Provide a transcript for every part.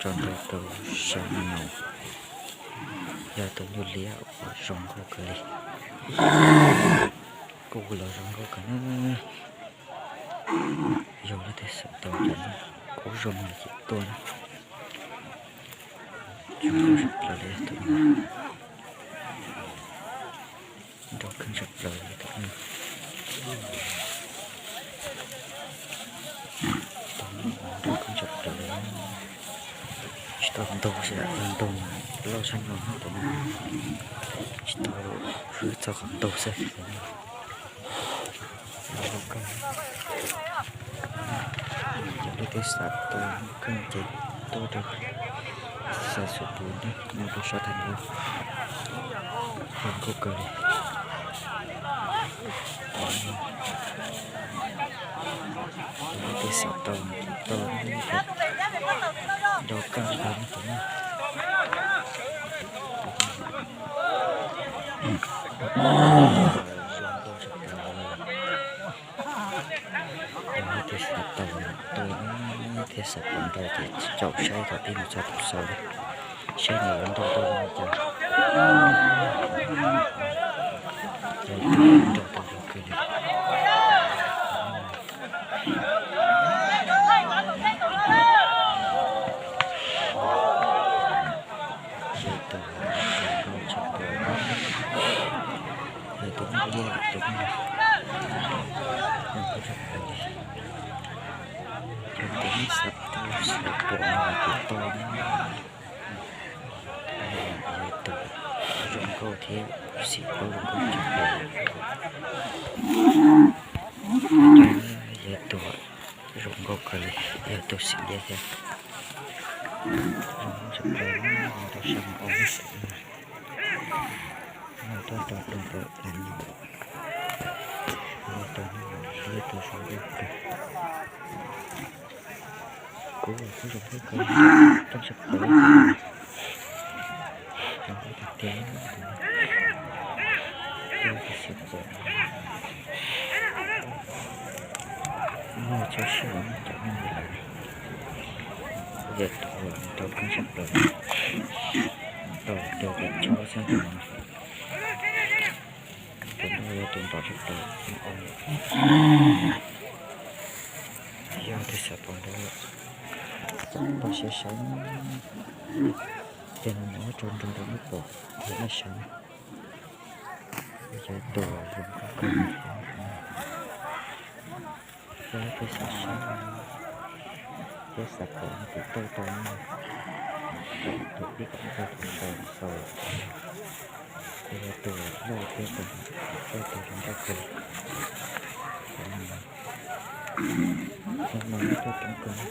Rau nraug rau sab no yog tus nyuj liab uas zoo nkauj kawg li. Kuj los zoo nkauj kawg na. Yog leej twg xav tau cov no kub zoo no ces tuaj na. Zoo nkauj tshaj plaws li tus no. Nraug kheej tshaj plaws li tus no. Tus no nraug kheej tshaj plaws li. Tsis tau ntug xwb, ntug loj tshaj no tus no. Tsis tau, txog qhov ntug xwb. Yog leej twg xav tau kheej ces tuaj rau xav xub pus na, mus rau sab Thaib Ntuj. Zoo nkauj kawg li. Yog leej twg xav tau, tau nraug kheej ntawd no tus no. Yog leej twg xav tau tuaj, thiab xav pom nraug ces caum saib thaum pib mus txog thaum xaus li, saib nws yuav nraug tuaj li cas. Nraug tuaj zoo kawg li. Yog tus zoo nkauj tshaj plaws, yog tus nyuj liab tus no, zoo nkauj tshaj plaws li. Yog tus nej xav tau xav pom no ces tuaj na. Yog tus zoo nkauj thiab xim plaub zoo nkauj tshaj plaws. Yog tus zoo nkauj kawg li, yog tus xim liab thiab. Zoo nkauj tshaj plaws, rau sab no ua ib sim no. Tuaj rau rau ntawm las no, tuaj rau no, yog tus zoo nkauj kawg. Kuv kuj zoo nkauj kawg, kheej tshaj plaws. Zoo nkauj tiag tiag. Tuaj ib sim pom. Muaj txhua siab cov neeg li lawm. Yog tus nraug kheej tshaj plaws, nraug rau pem tsob xwb no. Tus no yog tus nraug tshaj plaws. Yog tus xav pom nraug, pom siab saib. Ces nws muab tso nroo rau nej pom thiab nej saib. Yog tus zoo nkauj kawg. Yog leej twg xav saib thiab xav pom no ces tuaj tau no. Tus pib kom tau tus xaus xaus. Yog tus loj thiab tus, tuaj tus zoo nkauj kawg li. Tus no tuaj coob kawg li.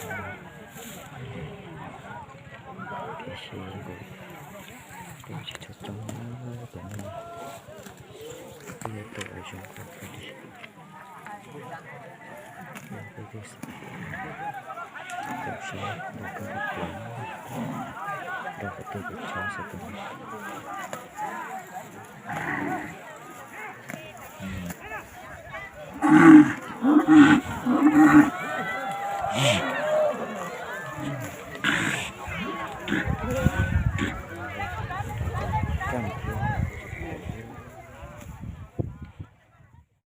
Tiam sis kuv tsis tshua coob tus no. Kuj yog tus zoo nkauj kawg li. Yog leej twg xav tau saib nraug kheej tshaj plaws, nraug qhov twg kuj tshaj xwb tus no.